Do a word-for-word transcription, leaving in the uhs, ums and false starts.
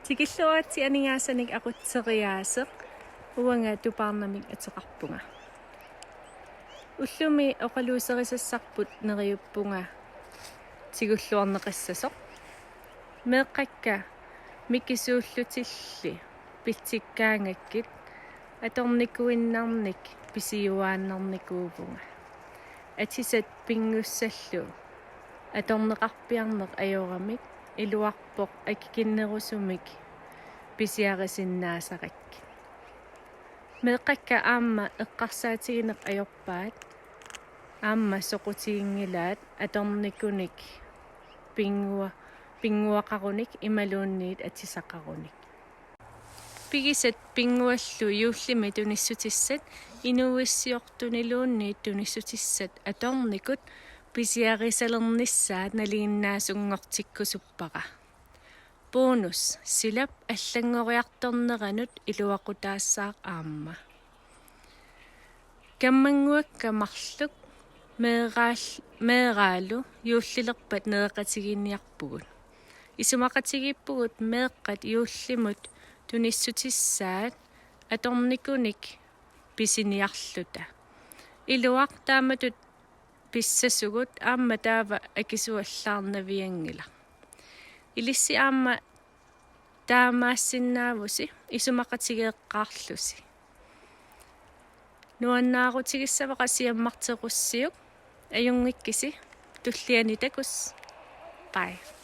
Tikilluaritsi aningaasanik aqutseriaaseq, uanga Tupaarnamik ateqarpunga. Ullumi oqaluuserisassarput neriuppunga tigulluarneqassasoq. Meeqqakka mikisuullutilli pitsikkaangakkit atornikuinnarnik pisiuaannarnikuuvunga. Atisat pinngussallu atorneqarpiarneq ajoramik iluarpoq akikinnerusumik pisiarisinnaasarakkit. Meeqqakka aamma eqqarsaatigineq ajorpaat, aamma soqutiginngilaat atornikunik pinngua-, pinnguaqarunik imaluunniit atisaqarunik. Pigisat pinnguallu juullimi tunissutissat inuuissiortuniluunniit tunissutissat atornikut pisiarisalernissaat nalinginnaasunngortikkusuppara. Bonus, silap allanngoriartorneranut iluaqutaassaaq aamma. Kammannguakka marluk meeraal-, meeraalu juullilerpat nereqatigiinniarpugut. Isumaqatigiippugut meeqqat juullimut tunissutissaat atornikunik pisiniarluta. Iluaq taamatut pissasugut aamma taava akisuallaarnavianngilaq. Ilissi aamma taamaasinnaavusi isumaqatigeeqqaarlusi. Nuannaarutigissavara siammarterussiuk, ajunngikkisi, tulliani takuss. Bye.